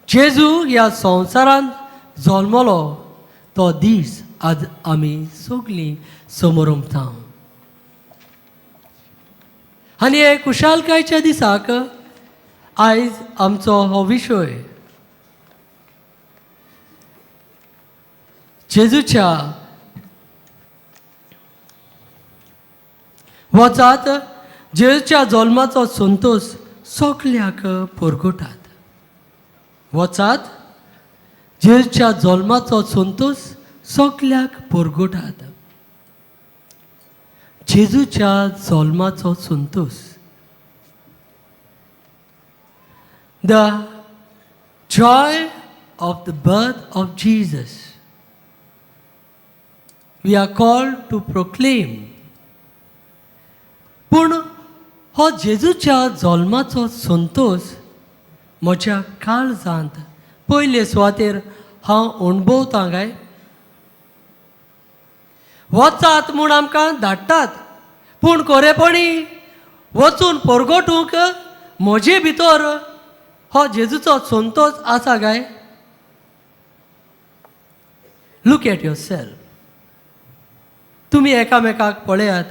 जेजू ह्या संवसारांत जल्मलो तो दीस आज आमी सगळीं समोरमता. आनी हे खुशालकायच्या दिसाक आयज आमचो हो विशय जेजूच्या वचात, जेजूच्या जल्माचो संतोश सगल्याक परगटात. वचात, जेजूच्या जल्माचो संतोश सगल्याक परगटात. जेजूच्या जल्माचो Santosh. The joy of the birth of Jesus we are called to proclaim. पूण हो जेजूच्या जल्माचो संतोश म्हज्या काळजांत पयले सुवातेर हांव अणभवतां काय? वचात म्हूण आमकां धाडटात, पूण खरेपणी वचून परगटूंक म्हजे भितर हो जेजूचो संतोश आसा काय? Look at yourself. तुमी एकामेकाक पळयात,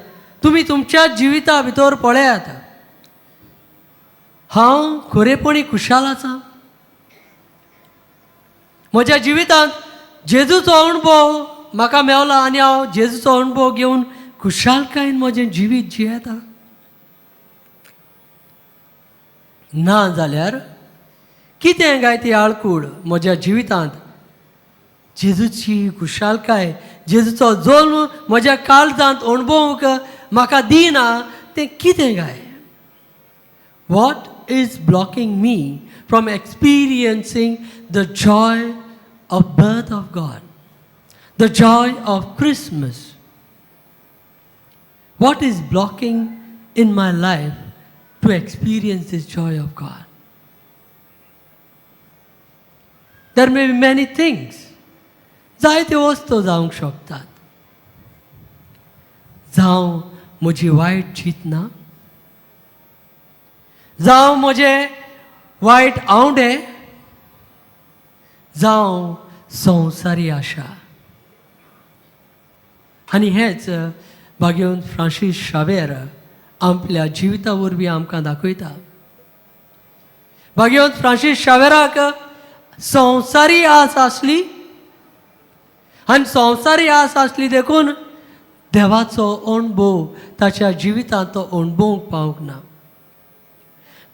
तुमी तुमच्या जिविता भितर पळयात. हांव खरेपणी खुशाल आसा? म्हज्या जिवितांत जेजूचो अणभव म्हाका मेवला आनी हांव जेजूचो अणभव घेवन खुशालकायेन म्हजें जिवीत जियेता? ना जाल्यार कितें काय ती आळकूड म्हज्या जिवितांत जेजूची खुशालकाय, जेजूचो जल्म म्हज्या काळजांत अणभवूंक म्हाका दिना तें कितें काय? What is blocking me from experiencing the joy of birth of God, the joy of Christmas? What is blocking in my life to experience this joy of God? There may be many things. जायत्यो वस्तू जावंक शकतात. जावं म्हजी वायट चिंतना, जावं म्हजे वायट आंवडे, जावं संवसारी आशा. आनी हेच भाग्यवंत फ्रांसीस शावेर आपल्या जिविता वरवीं आमकां दाखयता. भाग्यवंत फ्रांसीस शावेराक संवसारी आस आसली आनी संवसारी आस आसली देखून देवाचो अणभव ताच्या जिवितांत तो अणभवूंक पावंक ना.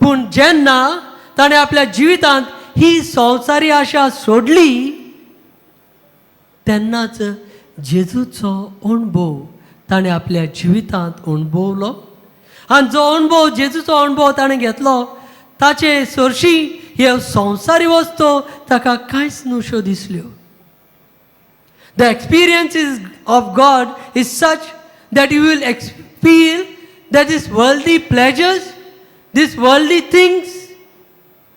पूण जेन्ना ताणें आपल्या जिवितांत ही संवसारी आशा सोडली तेन्नाच जेजूचो अणभव ताणें आपल्या जिवितांत अणभवलो. आनी जो अणभव जेजूचो अणभव ताणें घेतलो ताचे सरशी ह्यो संवसारी वस्तू ताका कांयच न्हूश्यो दिसल्यो. The experience of God is such that you will feel that this worldly pleasures, this worldly things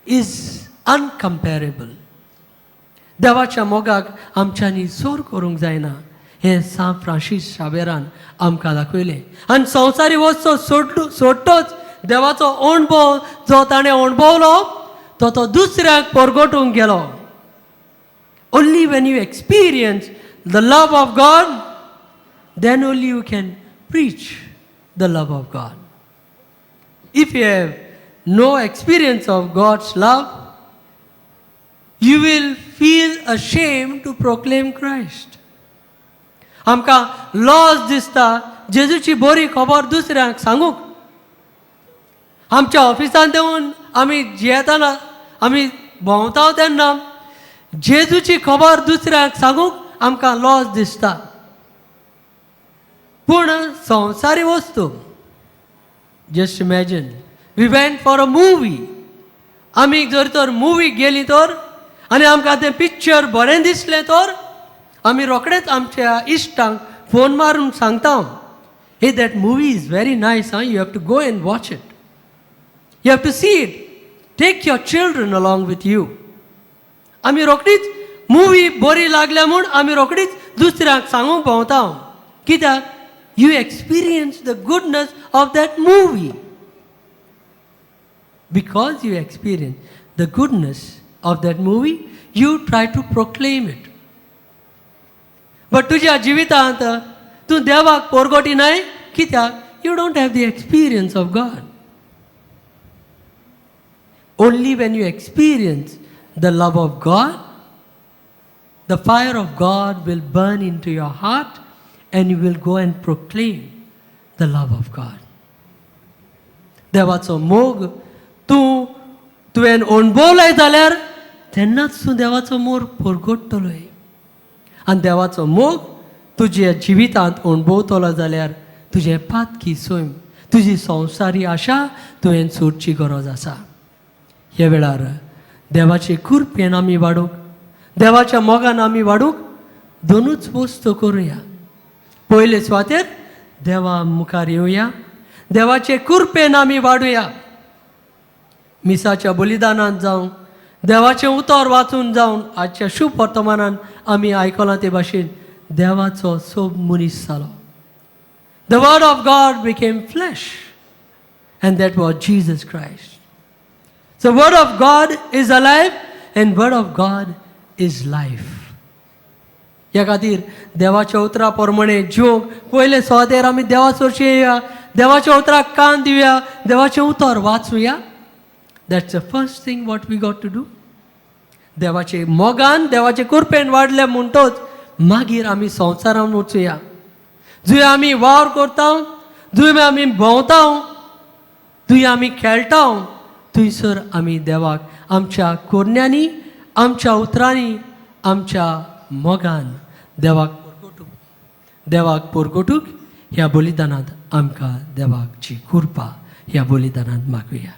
is uncomparable. देवाच्या मोगाक आमच्यांनी जोर करूंक जायना हें सांत फ्रांसीस शावेरान आमकां दाखयलें. आनी संवसारी वस्तू सोडटोच देवाचो अणभव जो ताणें अणभवलो तो तो दुसऱ्याक परगटूंक गेलो. Only when you experience the love of God, then only you can preach the love of God. If you have no experience of God's love, you will feel ashamed to proclaim Christ. आमकां lodge दिसता जेजूची बरी खबर दुसऱ्यांक सांगूंक. आमच्या ऑफिसांत देंवून आमी जियेतना, आमी भोंवता तेन्ना जेजूची खबर दुसऱ्यांक सांगूंक आमकां लॉज दिसता. पूण संवसारी वस्तू, just imagine, we went for a movie. आमी जर तर मुवी गेली तर आनी आमकां तें पिक्चर बरें दिसलें तर आमी रोखडेच आमच्या इश्टांक फोन मारून सांगता, "Hey, that movie is very nice. Ah, you have to go and watch it. You have to see it. Take your children along with you." आमी रोखडीच मुवी बरी लागल्या म्हूण आमी रोखडीच दुसऱ्यांक सांगूंक भोंवता. कित्याक? You experience the goodness of that movie. Because you experience the goodness of that movie, you try to proclaim it. But तुज्या जिवितांत तूं देवाक पोरगोटी नाय. कित्याक? You don't have the experience of God. Only when you experience the love of God, the fire of God will burn into your heart and you will go and proclaim the love of God. देवाचो मोग तूं तुवें अणभवलाय जाल्यार तेन्नाच तूं देवाचो मोग परगटतलोय. आनी देवाचो मोग तुज्या जिवितांत अणभवतलो जाल्यार तुजें पातकी सैम, तुजी संवसारी आशा तुवें सोडची गरज आसा. ह्या वेळार देवाचे कृपेन आमी वाडूंक, देवाच्या मोगान आमी वाडूंक दोनूच वस्तू करुया. पयले सुवातेर देवा मुखार येवया, देवाचे कृपेन आमी वाडुया. मिसाच्या बलिदानांत जावं, देवाचें उतर वाचून जावन, आजच्या शुभ वर्तमानान आमी आयकलां ते भाशेन देवाचो सोब मनीस जालो. The word of God became flesh, and that was Jesus Christ. So word of God is alive and word of God is life. ह्या खातीर देवाच्या उतरा प्रमाणे जिवंक पयले सुवातेर आमी देवा सरशी येया, देवाच्या उतराक कान दिवया, देवाचें उतर वाचुया. That's the first thing what we got to do. देवाचे मोगान, देवाचे कृपेन वाडले म्हणटोच मागीर आमी संवसारान वचुया. जंय आमी वावर करता, जंय आमी भोंवता, थंय आमी खेळटा, थंयसर आमी देवाक आमच्या कोरण्यांनी, आमच्या उतरांनी, आमच्या मोगान देवाक परगटूंक, देवाक परगटूंक. ह्या बलिदानांत आमकां देवाची कृपा ह्या बलिदानांत मागुया.